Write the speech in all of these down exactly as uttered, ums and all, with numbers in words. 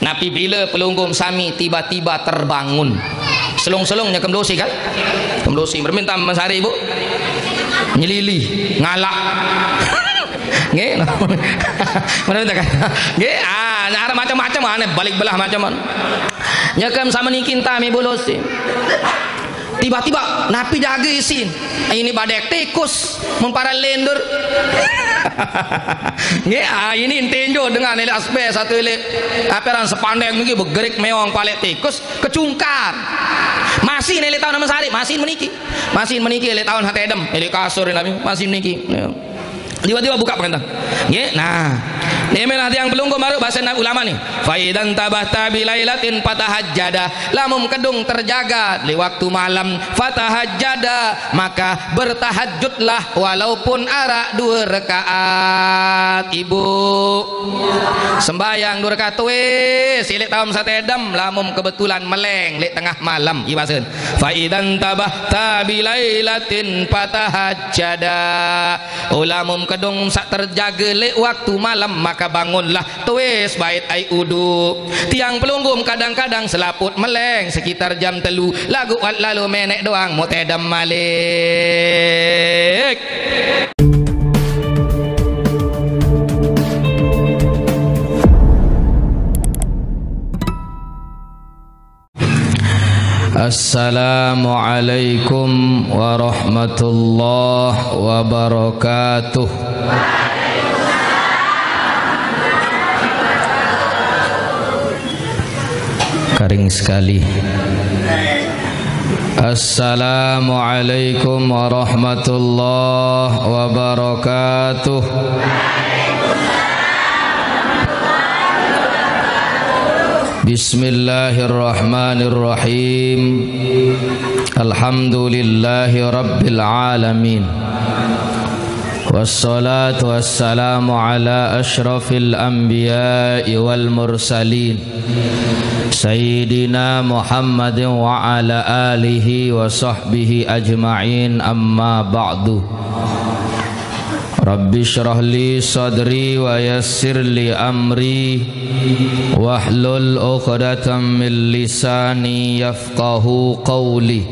Napi bilâ pelungguh sami tiba-tiba terbangun. Selung-selung nyangkem dosi, kan? Nyangkem dosi. Bermin tam mesari, Bu? Nyelili, ngalak. Nggih. Mana minta, kan? Nggih, ah, nyara macam-macam, aneh, balik belah macam. Nyangkem sami niki enta mi bolosi. Tiba-tiba, napi jage isin? Ini badek tikus, mempara lendur. Nggih, ah, ini tinju dengan elek asbes satu elek. Apa ran sepandek niki begerik meong palek tikus, kecungkar. Masih elek taun nama sari, masih meniki. Masih meniki elek taun hatedem, elek kasur napi, masih meniki. Ya. Tiba-tiba buka pengentan. Nggih, nah. Ini lah tiang pelungguh baru bahasa ulama nih. Fa idzan tabahta bi lailatin fatahajjada. Lamun kedung terjaga di waktu malam, fatahajjada, maka bertahajudlah walaupun arak dua rakaat, Ibu. Sembahyang dua rakaat tuis, elek taun satedem, lamun kebetulan meleng, lek tengah malam, ibasen. Fa idzan tabahta bi lailatin fatahajjada. Oh, lamun kedung sak terjaga lek waktu malam, maka bangunlah tuis bait ai udu. Tiang pelungguh kadang-kadang selaput meleng sekitar jam telu. Lagu wat lalu menek doang mau tedem malik. Assalamualaikum warahmatullahi wabarakatuh. Karing sekali. Assalamualaikum warahmatullahi wabarakatuh. Bismillahirrahmanirrahim. Alhamdulillahi rabbil alamin. Wassalatu wassalamu ala asyrafil anbiya'i wal mursalin, Sayyidina Muhammadin wa ala alihi wa sahbihi ajma'in, amma ba'du. Rabbi shrah li sadri wa yassir li amri wahlul uqdatam min lisani yafqahu qawli.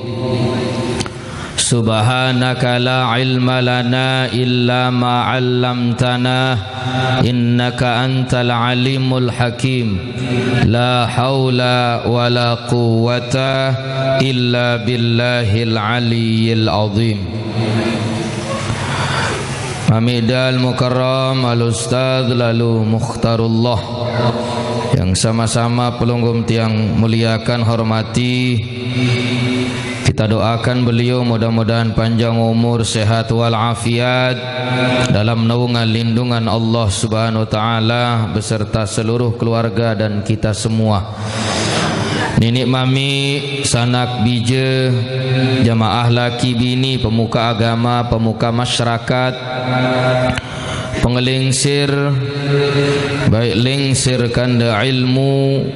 Subhanaka la ilma lana illa ma 'allamtana innaka antal alimul hakim. La haula wa la quwwata illa billahil aliyyil azim. Hamidal Mukarram Al Ustadz lalu Mukhtarullah, yang sama-sama pelungguh tiang muliakan, hormati. Kita doakan beliau mudah-mudahan panjang umur, sehat wal afiat, dalam naungan lindungan Allah Subhanahu wa Ta'ala, beserta seluruh keluarga dan kita semua. Nini mami, sanak bija, jamaah laki bini, pemuka agama, pemuka masyarakat, pengelingsir, baik lingsir kanda ilmu,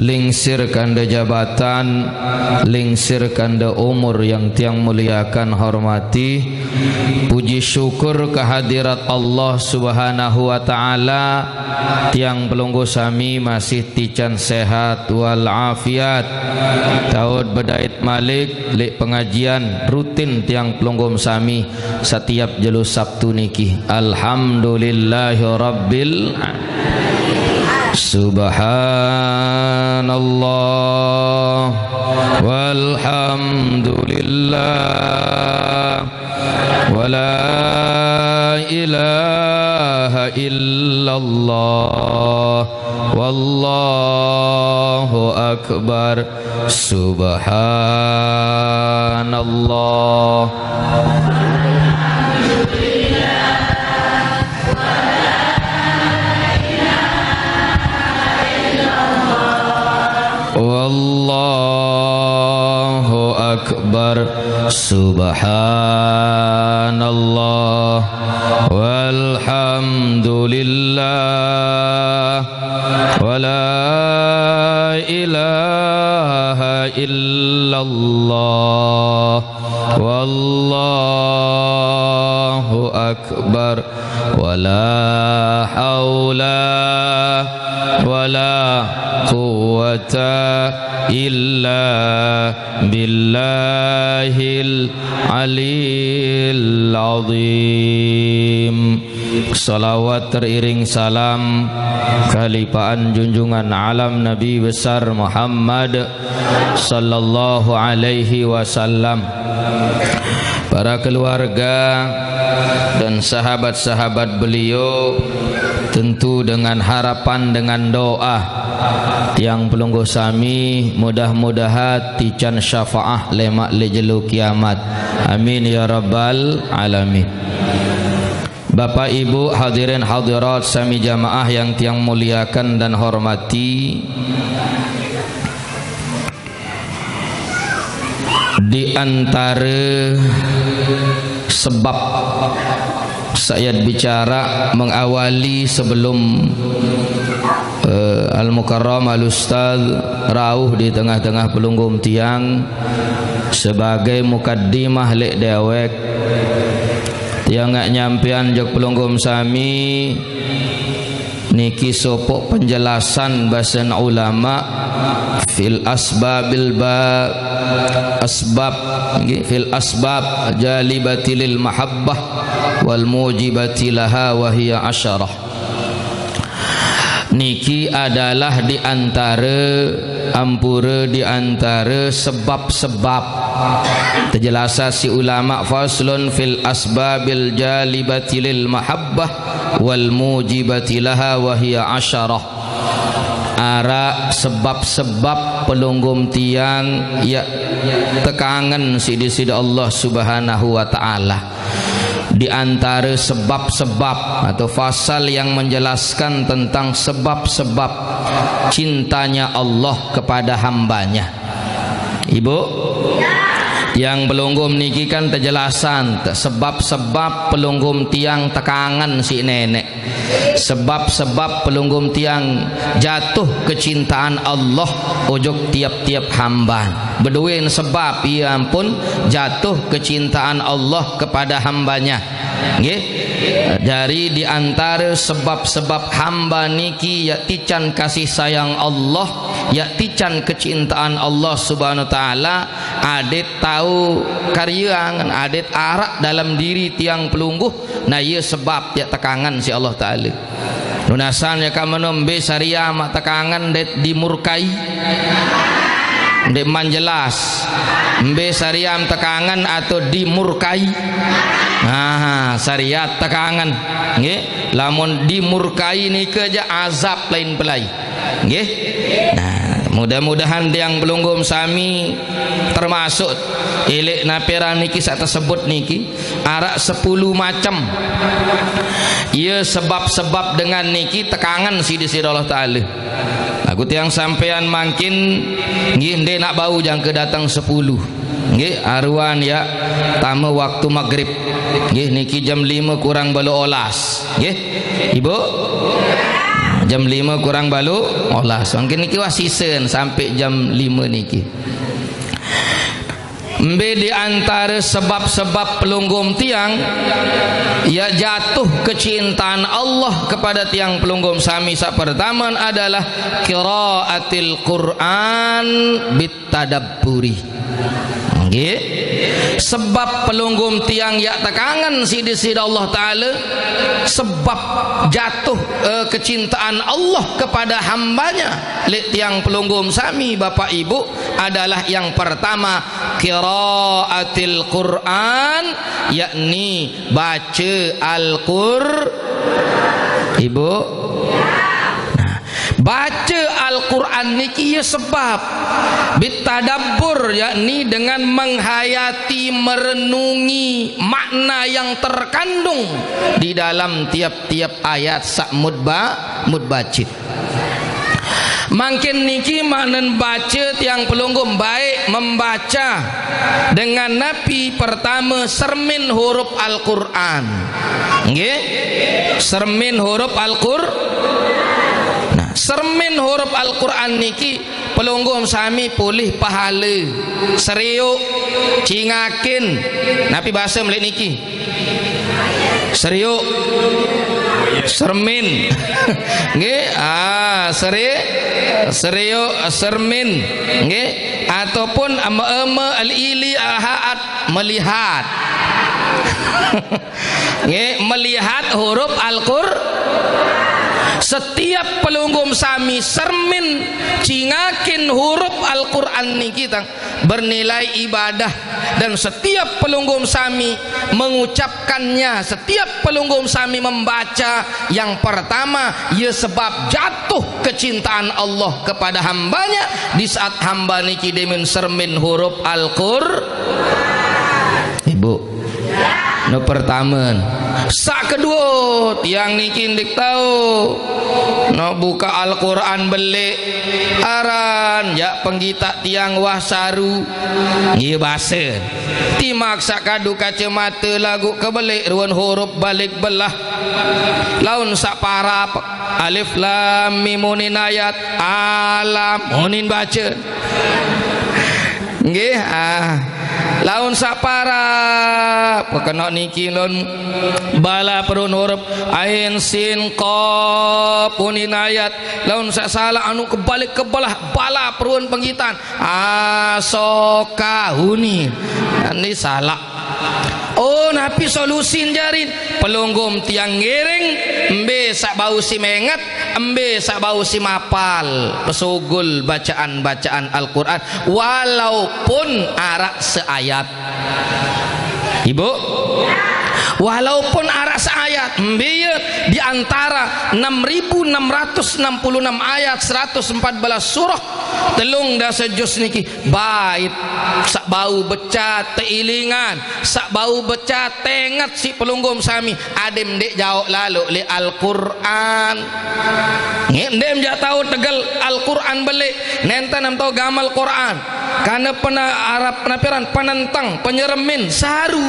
lingsir kanda jabatan, lingsir kanda umur yang tiang muliakan, hormati. Puji syukur kehadirat Allah Subhanahu wa Ta'ala, tiang pelungguh sami masih tican sehat wal afiat. Taud bedait malik lek pengajian rutin tiang pelungguh sami setiap jelo Sabtu niki. Alhamdulillahirabbil Subhanallah walhamdulillah. Wa la ilaha illallah. Wallahu akbar. Subhanallah. Wallahu akbar. Subhanallah walhamdulillah, wa la ilaha illallah, wallahu akbar. Wa la haula wa la quwwata illa billahil aliyil azim. Salawat teriring salam kalipaan junjungan alam Nabi besar Muhammad sallallahu alaihi wasallam. Para keluarga dan sahabat-sahabat beliau, tentu dengan harapan, dengan doa, tiang pelungguh sami mudah-mudahan tican syafaah lemak le jelo kiamat. Amin ya rabbal alamin. Bapak Ibu hadirin hadirat sami jamaah yang tiang muliakan dan hormati, di antara sebab saya bicara mengawali sebelum eh, Al-Mukarram Al-Ustaz rauh di tengah-tengah pelungguh tiang sebagai mukaddimah lek dewek, tiang ngak nyampian jok pelungguh sami niki sopok penjelasan basen ulama fil asbabil ba asbab, nggih, fil asbab jalibati lil mahabbah wal mujibati laha wa hiya asyarah. Niki adalah di antara ampura di antara sebab-sebab. Terjelasasi ulama, faslun fil asbabil jalibati lil mahabbah wal mujibati laha wa hiya asyarah. Arak sebab-sebab pelungguh tiang ya tekangen sidi-sidi Allah Subhanahu wa taala. Di antara sebab-sebab atau fasal yang menjelaskan tentang sebab-sebab cintanya Allah kepada hambanya. Ibu, tiang pelungguh niki kan terjelasan sebab-sebab pelungguh tiang tekangen si nenek. Sebab-sebab pelungguh tiang jatuh kecintaan Allah ojok tiap-tiap hamba. Beduin sebab ia pun jatuh kecintaan Allah kepada hambanya. Nggih. Dari di antara sebab-sebab hamba niki ya tican kasih sayang Allah, ya tican kecintaan Allah Subhanahu wa taala, adet tahu karya angan, adet arak dalam diri tiang pelungguh, nah ia sebab ya tekangen si Allah Taala. Lunasan ya ka menombe saria mak tekangen det dimurkai. Ndeqman jelas. Mbe sariam tekangen atau dimurkai? Nah, sariat tekangen. Nggih, lamun dimurkai nike ja azab lain pelai. Nggih. Nah, mudah-mudahan tiang pelungguh sami termasuk ilik napiran niki sak tersebut niki arak sepuluh macam. Ia sebab-sebab dengan niki tekangen sidi-sidi Allah Taala. Aku tiang sampean mangkin nggih nde nak bau jangka datang sepuluh. Nggih, aruan ya tama waktu maghrib. Nggih, niki jam lima kurang balu olas. Nggih, Ibu? Jam lima kurang balu olas. Mangkin niki wah sisen sampai jam lima niki. Mbe di antara sebab-sebab pelungguh tiang ya jatuh kecintaan Allah kepada tiang pelungguh sami sak pertama adalah qiraatil Quran bit tadabburi. Nggih. Sebab pelungguh tiang ya tekangen sidi-sidi Allah Taala, sebab jatuh eh, kecintaan Allah kepada hambanya, lek tiang pelungguh sami Bapak Ibu, adalah yang pertama qiraatil Quran, yakni baca Al-Qur. Ibu. Nah, baca Al-Quran niki ya sebab bitadabbur, yakni dengan menghayati, merenungi makna yang terkandung di dalam tiap-tiap ayat sak mutba mutbacit. Mangkin niki maknen baca tiang pelungguh baik membaca dengan napi pertama sermin huruf Al-Quran. Nggih? Sermin huruf Al-Qur. Nah, sermin huruf Al-Quran niki pelungguh sami pulih pahala. Seriuk, cingakin. Napi bahasa melik niki? Seriuk. Sermin. Nggih, ah, seri-, serio, sermin. Nggih, ataupun eme-eme, al-ili, al-haat, melihat. Nggih, melihat huruf Al-Qur. Setiap pelungguh sami sermin cingakin huruf Al-Qur'an niki tang bernilai ibadah, dan setiap pelungguh sami mengucapkannya, setiap pelungguh sami membaca, yang pertama, ya, sebab jatuh kecintaan Allah kepada hambanya di saat hamba niki demen sermin huruf Al-Qur. Ibu, no pertama. Sak kedua, tiang niki ndik tahu. No buka Al-Qur'an belik, aran ya penggita tiang wah saru. Iya basa. Timak sak kadu kacamata lagu kebelik ruan huruf balik belah. Laun sak parap, alif lam mim unin ayat, alam unin baca. Nggih, ah. Laun sak parap, kena niki laun bala perun huruf ain sin qaf unin ayat. Laun sak salah anu kebalik kebelah bala perun penggitan. Asoka uni. Ini salah. Oh, napi solusin jarin? Pelunggum tiang ngiring, embe sak bau si menget, embe sak bau si mapal. Pesugul bacaan-bacaan Al-Qur'an walaupun arak seayat. Ibu, walaupun arak seayat, embe ya, di antara enam ribu enam ratus enam puluh enam ayat, seratus empat belas surah, telung dasa juz niki, bait sak bau becat teilingan, sak bau becat tenget si pelunggum sami, adem dek jauh lalu le Al-Qur'an. Nggih, ndem jak tahu tegel Al-Qur'an belik, nenten nem tahu gamal Qur'an. Karena pena Arab penapiran penentang, penyeremin, saru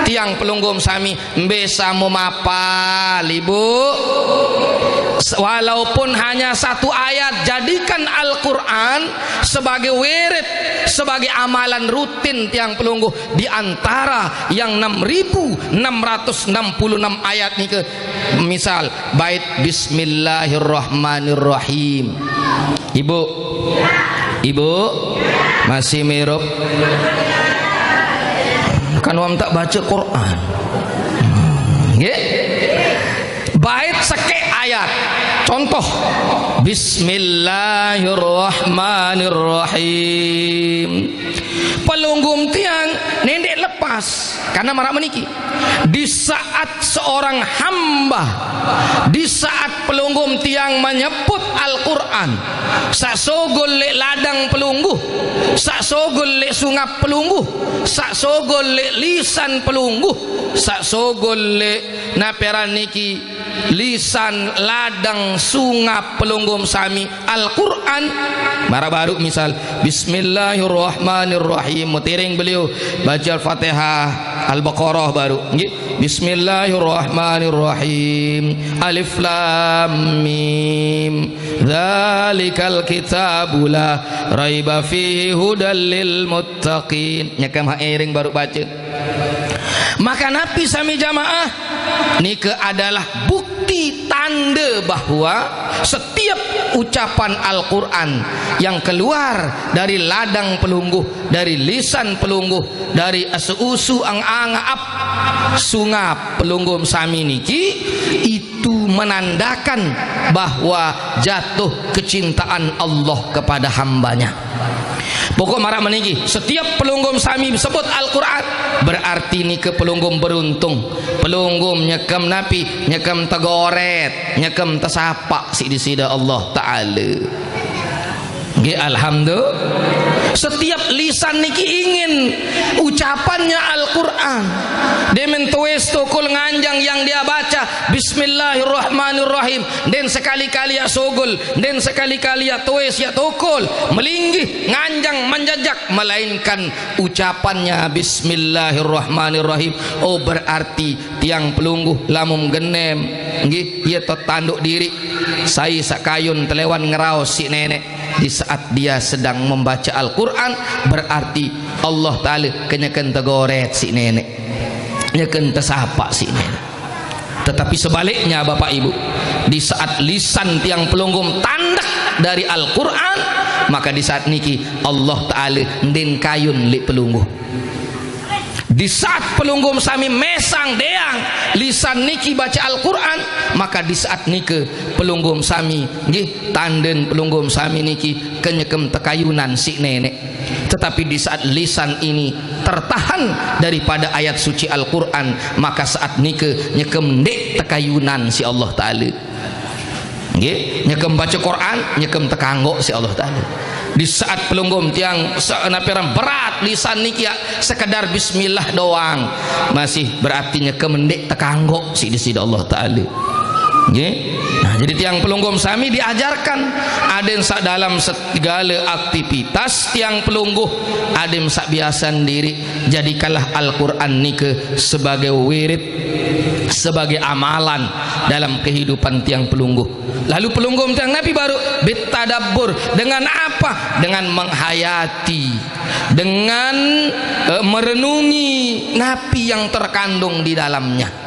tiang pelunggum sami, mbe samo mapal, Ibu. S-, walaupun hanya satu ayat, jadikan Al-Qur'an sebagai wirid, sebagai amalan rutin tiang pelungguh di antara yang enam ribu enam ratus enam puluh enam ayat nike. Misal, bait Bismillahirrahmanirrahim. Ibu, Ibu, masih mirup? Kan wam tak baca Quran. Nggih? Bait sekek ayat. Contoh, Bismillahirrahmanirrahim. Pelunggum tiang nendek lepas karena marak meniki. Di saat seorang hamba, di saat pelunggum tiang menyebut Al-Quran, sak sogol lek ladang pelungguh, sak sogol lek sungap pelungguh, sak sogol lek lisan pelungguh, sak sogol lek naperan niki lisan ladang sungap pelunggum sami Al-Quran. Mara baru misal, Bismillahirrahmanirrahim. Mutiring beliau baca Al-Fatihah, Al-Baqarah baru. Nggih. Bismillahirrahmanirrahim. Alif lam mim. Dzalikal kitabu la raiba fihi hudal lil muttaqin. Nyekam ha iring baru baca. Maka napi sami jamaah, nike adalah bukti tanda bahwa setiap ucapan Al-Quran yang keluar dari ladang pelungguh, dari lisan pelungguh, dari asusu ang-anga ap sungap pelungguh sami niki, itu menandakan bahwa jatuh kecintaan Allah kepada hambanya. Pokok marak meniki, setiap pelunggum sami sebut Al-Quran, berarti nike pelunggum beruntung. Pelunggum nyekem napi, nyekem tegoret, nyekem tesapak si disida Allah Ta'ala. Nggih, alhamdulillah. Setiap lisan niki ingin ucapannya Al-Quran. Demen tuis tukul nganjang yang dia baca, Bismillahirrahmanirrahim. Den sekali-kali ya sogol, den sekali-kali ya tuis ya tukul, melinggih, nganjang, menjejak, melainkan ucapannya Bismillahirrahmanirrahim. Oh, berarti tiang pelungguh lamun genem, nggih, ia tetanduk diri. Sai sakayun telewan ngeraos si nenek. Di saat dia sedang membaca Al-Quran, berarti Allah Ta'ala kenyeken tegoret si nenek. Nyeken tesapak si nenek. Tetapi sebaliknya, Bapak Ibu, di saat lisan tiang pelungguh tandek dari Al-Quran, maka di saat niki Allah Ta'ala ndin kayun leq pelungguh. Di saat pelungguh sami mesang deang lisan niki baca Al-Quran, maka di saat nike pelungguh sami, nggih, tanden pelungguh sami niki kenyekem tekayunan siq neneq. Tetapi di saat lisan ini tertahan daripada ayat suci Al-Quran, maka saat nike nyekem ndeq tekayunan siq Allah Ta'ala. Nggih, nyekem baca Quran, nyekem tekanggok siq Allah Ta'ala. Di saat pelungguh tiang sa-, napi aran berat lisan niki ya, sekedar bismillah doang, masih berarti nyekem ndeq tekanggok siq Deside Allah Ta'ala. Nggih. Nah, jadi tiang pelungguh sami diajarkan, aden saq dalem segale aktivitas tiang pelungguh, aden saq biasan diriq, jadikanlah Al-Quran nike sebagai wirid, sebagai amalan dalam kehidupan tiang pelungguh. Lalu pelungguh tiang napi baruq? Bitadabbur. Dengan apa? Dengan menghayati, dengan, eh, merenungi napi yang terkandung di dalamnya.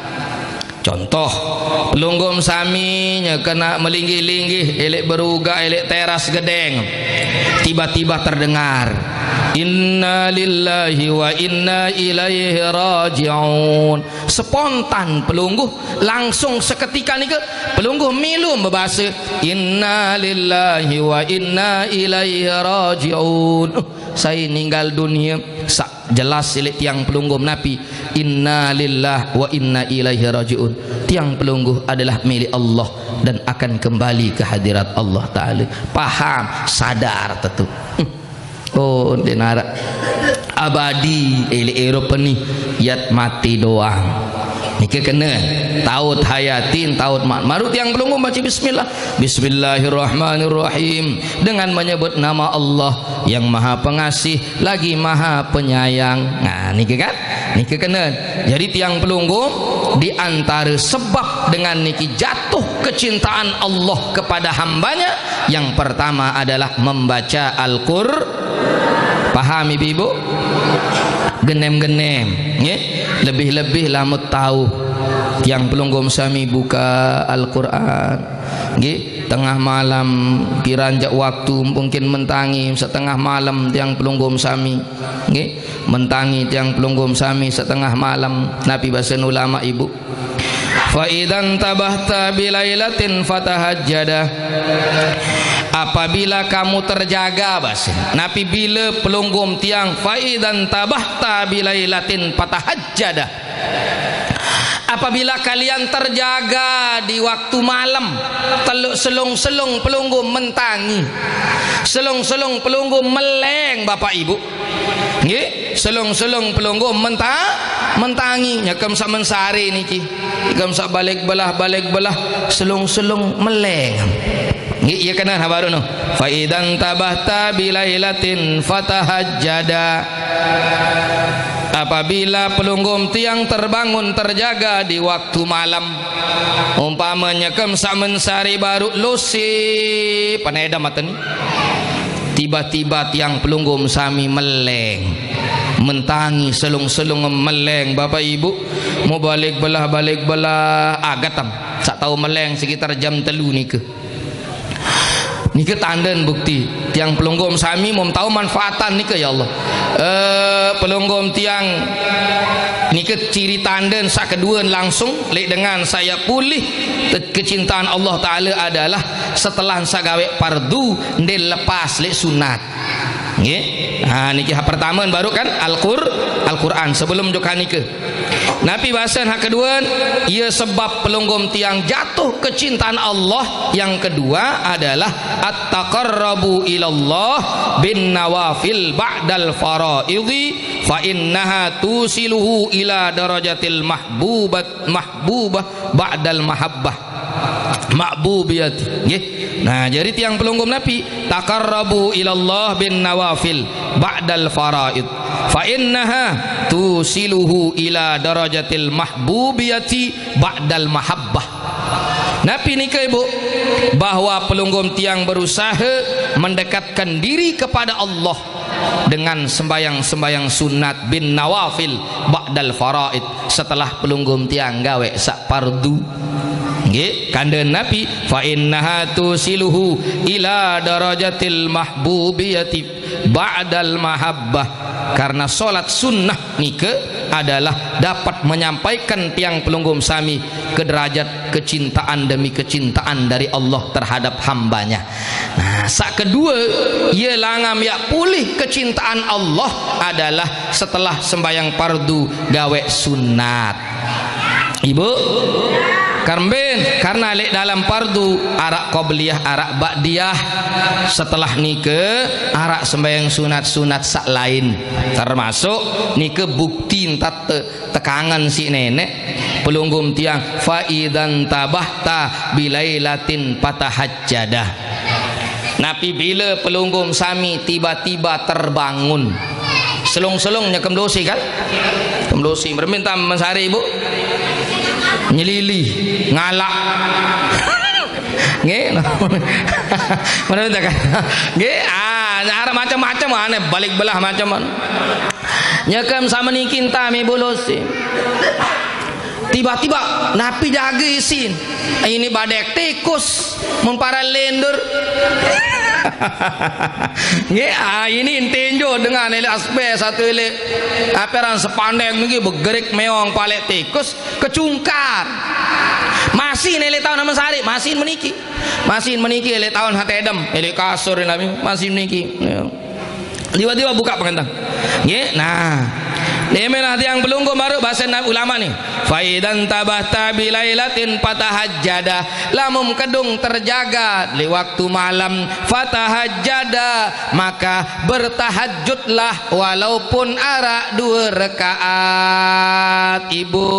Contoh, pelungguh sami nyekena melinggih-linggih, eleq berugaq, eleq teras gedeng. Tiba-tiba terdengar, "Inna lillahi wa inna ilaihi raji'un." Spontan pelungguh, langsung seketika nike pelungguh milu bebase, "Inna lillahi wa inna ilaihi raji'un." Uh, sai ninggal dunie, saq jelas siq leq tiang pelungguh napi, "Inna lillah wa inna ilaihi raji'un." Tiang pelungguh adalah milik Allah dan akan kembali ke hadirat Allah Ta'ala. Paham, sadar tetu. Hmm. Oh, ndeq naraq abadi, eh, leq irup ni, yat mati doang. Nike kene, taut hayatin, taut ma-, maruq tiang pelungguh bace bismillah. Bismillahirrahmanirrahim. Dengan menyebut nama Allah yang Maha Pengasih lagi Maha Penyayang. Nah, niki kan? Niki kene. Jadi tiang pelungguh, di antara sebab dengan niki jatuh kecintaan Allah kepada hambanya, yang pertama adalah membaca Al-Qur-, paham ibu-ibu? Genem-genem, nggih. Lebih-lebih lamun tau tiang pelungguh sami buka Al-Qur'an, nggih. Tengah malam, kira njak waktu mungkin mentangi setengah malam tiang pelungguh sami, nggih. Mentangi tiang pelungguh sami setengah malam. Napi basen ulama, ibu? "Fa idzan tabahta bilailatin fatahajjada." Apabila kamu terjaga, basen. Napi bile pelungguh tiang, "Fa idzan tabahta bilailatin fatahajjada." Apabila kalian terjaga di waktu malam, teluq selung-selung pelungguh mentangi. Selung-selung pelungguh meleng, Bapak Ibu. Nggih, selung-selung pelungguh menta-, mentangi. Nyekem saq mensari niki. Nyekem saq balik belah, balik belah, selung-selung meleng. Nggih, iya kene baruq no. "Fa idzan tabahta bilailatin fatahajjada." Apabila pelungguh tiang terbangun, terjaga di waktu malam, umpame nyekem saq mensari baruq lose, penedem ateni. Tiba-tiba tiang pelungguh sami meleng. Mentangi selung-selung meleng, Bapak Ibu. Mau balik belah, balik belah, agetem. Saq tau meleng sekitar jam telu nike. Nike tanden bukti. Tiang pelungguh sami mum tau manfaatan nike, ya Allah. Eh, pelungguh tiang nike ciri tanden saq kedue langsung leq dengan saya pulih te-, kecintaan Allah Ta'ala adalah setelah saq gaweq fardu, ndeq lepas leq sunat. Nggih. Nah, niki hak pertama baruq kan Al-Qur-, Al-Qur'an sebelum jok nike. Napi basen hak kedue? Iya sebab pelungguh tiang jatuh kecintaan Allah. Yang kedua adalah at-taqarrabu ilallah bin nawafil ba'dal faraidhi, fa innaha tusiluhu ila darajatil mahbubat, mahbubah ba'dal mahabbah. Mahbubiyati. Nggih. Nah, jadi tiang pelungguh napi? "Taqarrabu ilallah bin nawafil ba'dal faraid. Fa innaha tusiluhu ila darajatil mahbubiyati ba'dal mahabbah." Napi nike, Ibu? Bahwa pelungguh tiang berusaha mendekatkan diri kepada Allah dengan sembahyang-sembahyang sunat bin nawafil ba'dal faraid, setelah pelungguh tiang gawe sak fardu. Nggih, kandhane Nabi, "Fa innaha tusiluhu ila darajatil mahbubiyati ba'dal mahabbah." Karena salat sunnah nike adalah dapat menyampaikan tiang pelungguh sami ke derajat kecintaan demi kecintaan dari Allah terhadap hambanya. Nah, sak kedua, ye langam yak pulih kecintaan Allah adalah setelah sembahyang fardu gawe sunat. Ibu, karben, karena lek dalam fardu arak qobliyah, arak ba'diyah, setelah nike arak sembahyang sunat-sunat sak lain, termasuk nike bukti entat te- tekangan si nenek pelungguh tiang, "Fa idzan tabahta bilailatin fatahajjadah." Napi bila pelungguh sami tiba-tiba terbangun? Selung-selung nyekem dosi kan? Nyekem dosi. Berminta mesari, Bu? Nyelili, ngalak. Nggih. Mana minta kan? Nggih, ah, arep macam-macam aneh, balik belah macam. Nyekem sama niki entah mi bolosi. Tiba-tiba napi jage isin. Ini badek tikus mun para lendur. Nggih, ah, ini intinjo dengan elek asbes satu elek. Aperan sepandek niki begerik meong palek tikus kecungkar. Masih elek taun nama sari, masih meniki. Masih meniki elek taun hatedem, elek kasur nabi, masih meniki. Ya. Tiba-tiba buka pengentang. Nggih, nah. Demelah tiang pelungguh baru bahasa ulama nih. "Fa idzan tabahta bilailatin fatahajjada." Lamun kedung terjaga di waktu malam, fatahajjada, maka bertahajudlah walaupun arak dua rakaat, Ibu.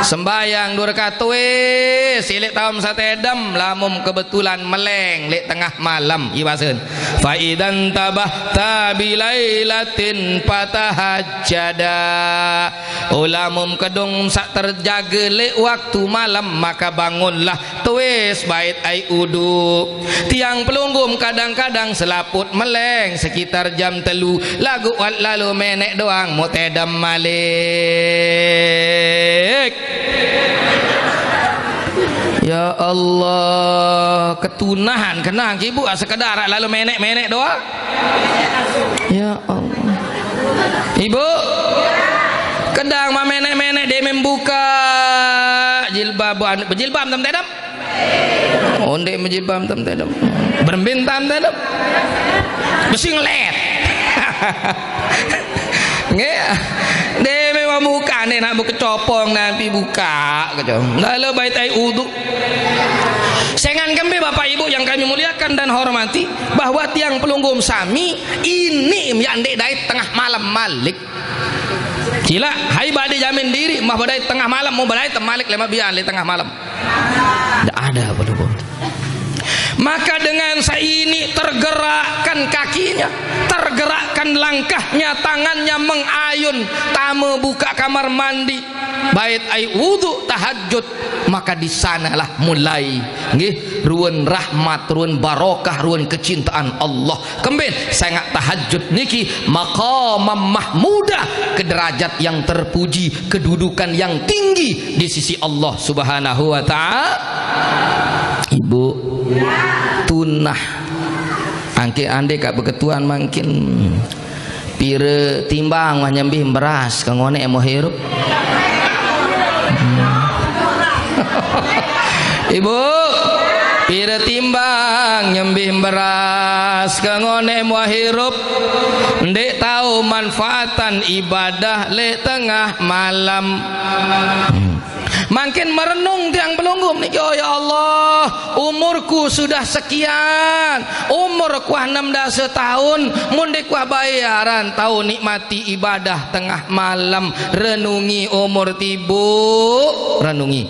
Sembahyang dua rakaat tuis, silik taun satedem, lamun kebetulan meleng lek tengah malam, ibasen. "Fa idzan tabahta bilailatin fatahajjada." Ulamum kedung sak terjaga lek waktu malam, maka bangunlah tuis bait ai udu. Tiang pelunggum kadang-kadang selaput meleng sekitar jam telu, lagu wat lalu menek doang mutedem malik. Ya Allah, ketunahan kenang ibu sekedar lalu menek-menek doang. Ya Allah. Ibu, kedang ma menek-menek dia membuka jilbab, anu, berjilbab tam tedem. Onde berjilbab tam tedem. Berembin tam tedem. Besi ngelet. Nggih. Dia memang buka nih nak buka copong nanti buka gitu. Lalu bait ai udu. Sengan kembe Bapak Ibu yang kami muliakan dan hormati, bahwa tiang pelunggum sami ini yang dek dait tengah malam malik. Cila, hai badi jamin diri, mah badai tengah malam, mau badai temalik lima bian le tengah malam. Tidak ada pelunggum. Maka dengan saini tergerakkan kakinya, tergerakkan langkahnya, tangannya mengayun, tame buka kamar mandi, bait ai wudu tahajud, maka di sanalah mulai nggih ruan rahmat, ruan barokah, ruan kecintaan Allah. Kembin sangak tahajud niki maqamam mahmudah, ke derajat yang terpuji, kedudukan yang tinggi di sisi Allah Subhanahu wa taala. Ibu tunah angke ande kak beketuan mangkin pire timbang wah nyembih beras ke ngonek mau hirup. Ibu, pire timbang nyembih beras ke ngonek mau hirup. Ndik tahu manfaatan ibadah le tengah malam. Mangkin merenung tiang pelunggum niki, "Oh ya Allah, umurku sudah sekian, umur kuah enam belas tahun, mun dek kuah bayaran tahu nikmati ibadah tengah malam, renungi umur tibu, renungi."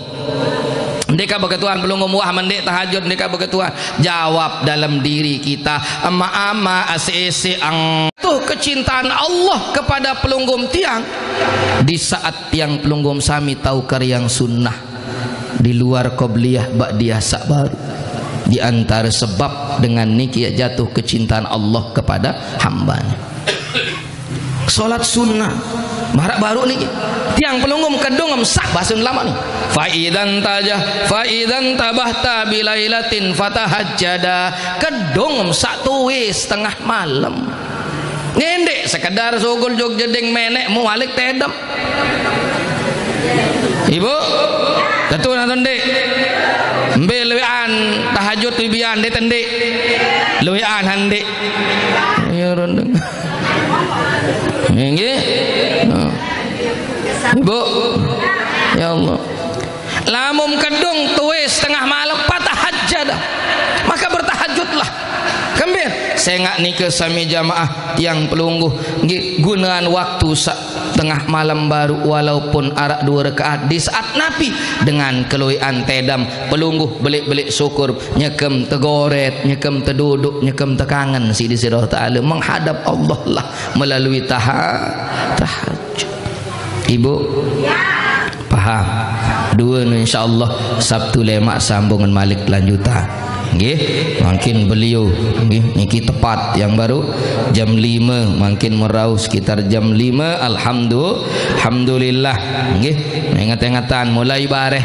Ndeka beketuan pelunggum wah mendek tahajud, ndeka beketuan jawab dalam diri kita, ama-ama ase-ese ang tuh kecintaan Allah kepada pelunggum tiang di saat tiang pelunggum sami tahu kariang sunnah di luar qobliyah ba'diyah sak baru. Di antara sebab dengan niki ya jatuh kecintaan Allah kepada hambanya. Salat sunnah. Marak baru niki. Tiang pelungguh kedung sak basun lama ni. Fa idzan tajah, fa idzan tabahta bilailatin fatahajjada. Kedung sak tuwe setengah malam. Ngendek sekedar sugul jog jeding menek mu walik tedem. Ibu, tetu nonton dek. Mbe lewean tahajud wibian dek tendek. Lewean handek. Ya rendeng. Nggih. Nah. Ibu. Ya Allah. Lamun kedung tuwe setengah malam, fatahajjada. Maka bertahajudlah. Kembir, sengak nike sami jamaah tiang pelungguh, nggih, gunaan waktu sak tengah malam baru walaupun arak dua rakaat di saat Nabi dengan keluian tedam pelungguh belik-belik syukur nyekem tegoret, nyekem teduduk, nyekem tekangen sidi sira taala menghadap Allah lah melalui taha-, tahajud. Ibu? Paham? Dua ni insyaallah Sabtu lemak sambungan malik lanjutan. Nggih, mungkin beliau nggih niki tepat yang baru jam lima, mungkin merau sekitar jam lima. Alhamdulillah. Alhamdulillah. Nggih, ingat-ingatan mulai bareh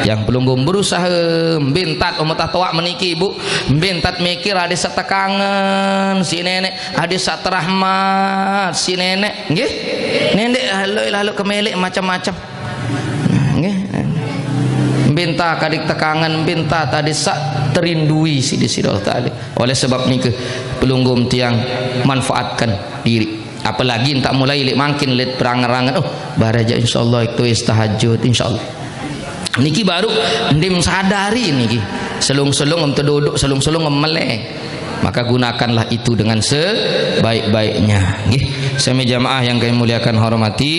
yang pelungguh berusaha mbintat umatah toak meniki, Ibu. Mbintat mikir ada setekangan si nenek, ada satrahmat si nenek, nggih. Nendek lalu lalu kemelik macam-macam. Nggih. Binta kadik tekangan, binta tadi sak terindui sidi sira taala. Oleh sebab nike pelungguh tiang manfaatkan diri. Apalagi entak mulai lik mangkin lit perangan-rangan. Oh, baraja insyaallah itu is tahajud insyaallah. Niki baru ndim sadari niki. Selung-selung em teduduk, selung-selung em meleng. Maka gunakanlah itu dengan sebaik-baiknya. Nggih, sami jamaah yang kami muliakan hormati.